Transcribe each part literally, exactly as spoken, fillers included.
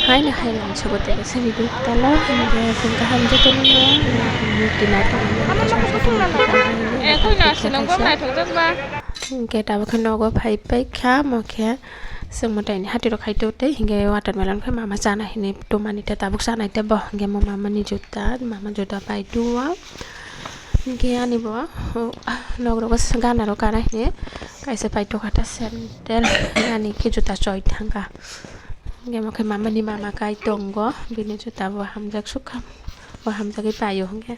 Haino hai lang sobo tei se video talo, hingke phone kaham jotono no, murti naithok. Eh, koi na sinong bo naithok jak ba. Hingke tabuk khe nogo phai pai kha, mo khe chwng mwtai ni hati rok khai to tei, hingke watermelon khe mama chana hinui tongmani tei tabuk chanai tei bo, hingke mo mama ni juta, mama juta pai tuwa. Hingke ani bo, oh, nok rogo gana rok kana hinui kaisa pai tokha ta sandal, ani khe juta choi thangkha. Hingke mo khe mama ni mama kai tongo, bini juta bo hamjak sukha, bo hamjagwi paio hingke.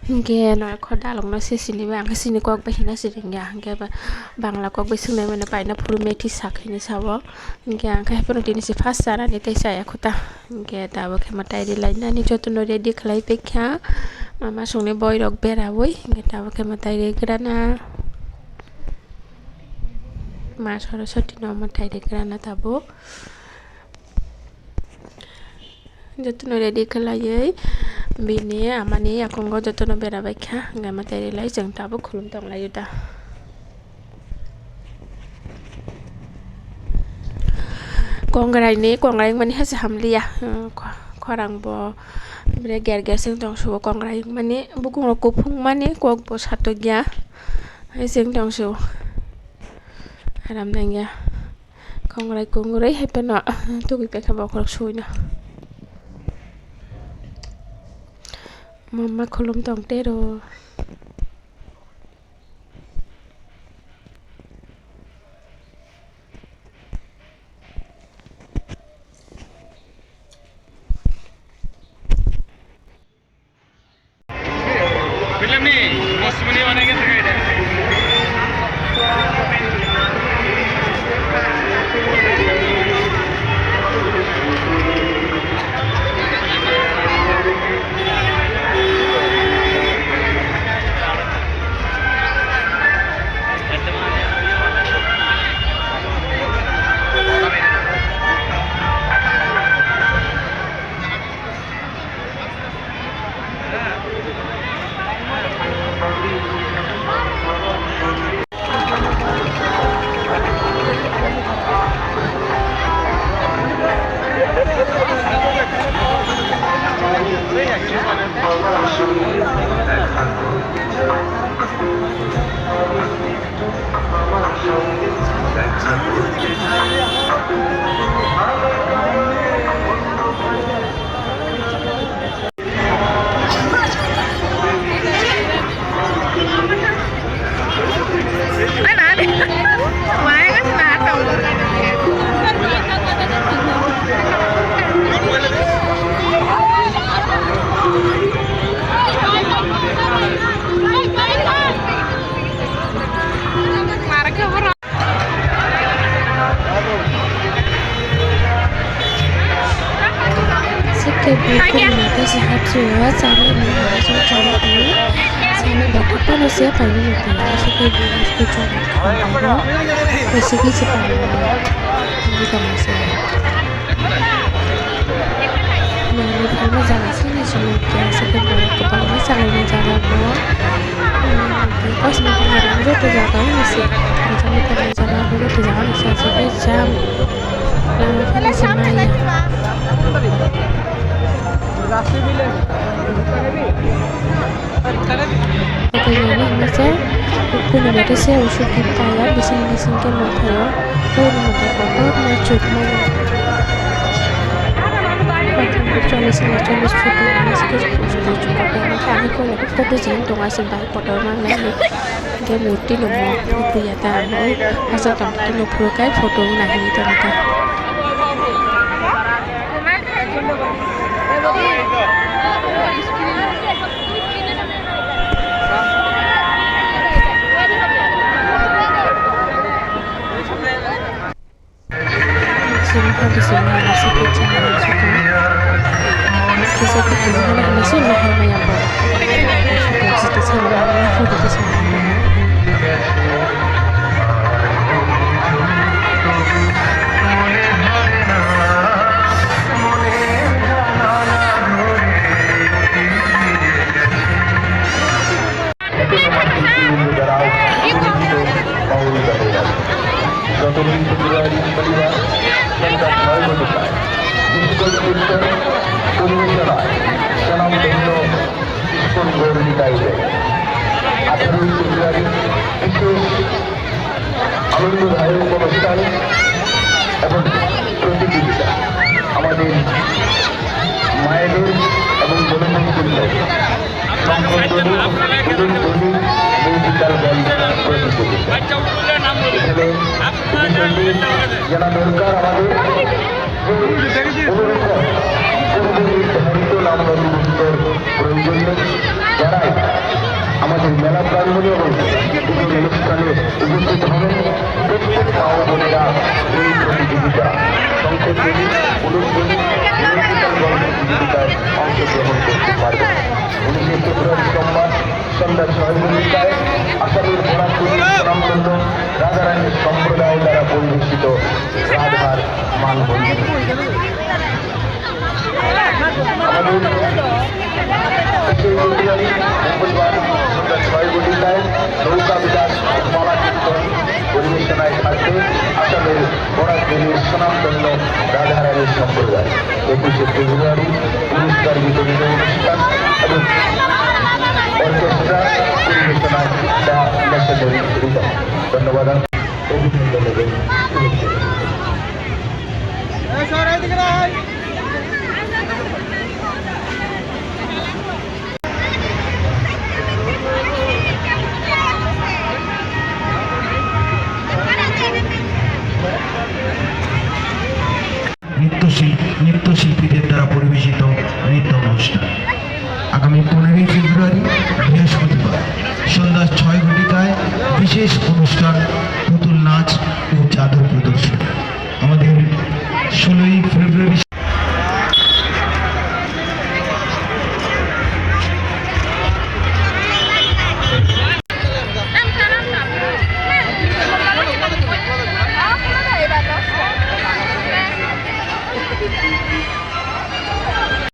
Hingke noikho dalokno se sini bai, ang khe sini kok bai hino siring ya, hingke ba Bangla kok bai swngnai mano paina phuru methi sak hinui sao. Hingke ang khe haphano tini se first chanani tei chaya kho ta. Hingke tabuk khe mwtai ri lainani jotono ready khlai paikha. Mama songni boirok beraui, hingke tabuk khe mwtai ri grana. Ma Saraswati no mwtai ri grana tabuk. Jotono ready khlaiwi bini amani yakungo jotono bera bai kha, hingke mwtai ri lai chwng tabuk khulum tong laio da. Kongrai ni, kongrai wngmani hai se hamliya, khorang bo bere ger ger se wng tong sugo, kongrai wngmani bukung rok kuphung mani kok bo satokya hai se wng tong sugo, aram nangya. Kongrai kongrai hai phano tugui paikha bokhorok suina. Mama khulum tong tero. Seke bukur mata se hapsi o chana ni mata se chana ni sani bata pano se paini mata seke bukur se chana ni seke se paini mata ni kama se. Nangni phalma jaga sini sini khe aswk khe borok kwbangma chalaini jaga bo. Kosom khe joto jaga o nisi. Ajani phalma jaga bo joto jaga nisi aswk khe jam. Lama phano se maya. Kunu mate se usuk khe taya bising bising khe nongkhaio. Kunu mate kotor ma chukmani. Cholish na cholish photo ani se khe usuk khe chukmani. Ani kunu photo jin tonga se bai kotor ma nai. Khe murti no mo photo ya ta mo. Asa tong kunu photo kai photo na hini tong ta. February শনিবার সন্ধ্যা ছয় ঘটিকায় ডিজিটাল কীর্তন পরিবেশনায় স্বনামধন্য ইস্কন গৌর নিতাইয়ের আঠারোই ফেব্রুয়ারি বিশেষ আনন্দদায়ক অনুষ্ঠান এবং প্রতিযোগিতা। আমাদের মায়েদের এবং বোনেদের জন্য শঙ্খধ্বনি, উলুধ্বনি, মিউজিক্যাল ব্যান্ড প্রতিযোগিতা। এখানে বিশেষ জানা দরকার আমাদের যে কোনো রকম পূর্ব নির্ধারিত নাম নথিভুক্তর প্রয়োজন নেই। যারাই আমাদের মেলা প্রাঙ্গণে এবং বিভিন্ন অনুষ্ঠানে উপস্থিত হবেন, প্রত্যেক মা ও বোনেরা এই প্রতিযোগিতা, শঙ্খধ্বনি, উলুধ্বনি, মিউজিক্যাল ব্যান্ড প্রতিযোগিতায় অংশগ্রহণ করতে পারবেন। উনিশে ফেব্রুয়ারি সোমবার সন্ধ্যা ছয় ঘটিকায় আসামের বরাকভেলীর স্বনামধন্য রাধারানী সম্প্রদায় দ্বারা পরিবেশিত রাধার মানভঞ্জনী। আমাদের বিশেষ অতিথি মঙ্গলবার সন্ধ্যা ছয় ঘটিকায় নৌকা বিলাস মালা কীর্তন পরিবেশনায় থাকবে আসামের বরাকভেলীর স্বনামধন্য রাধারানী সম্প্রদায়। একুশে ফেব্রুয়ারি পুরস্কার বিতরণী অনুষ্ঠান এবং অর্কেস্ট্রা পরিবেশনায় দ্য মেসেঞ্জারি রিদম। ধন্যবাদ। অভিনন্দন এবং শুভেচ্ছা। নৃত্য শিল-, নৃত্যশিল্পীদের দ্বারা পরিবেশিত নৃত্য অনুষ্ঠান। আগামী পনেরোই ফেব্রুয়ারি বৃহস্পতিবার সন্ধ্যা ছয় ঘটিকায় বিশেষ অনুষ্ঠান, পুতুল নাচ ও চাদর প্রদর্শনী।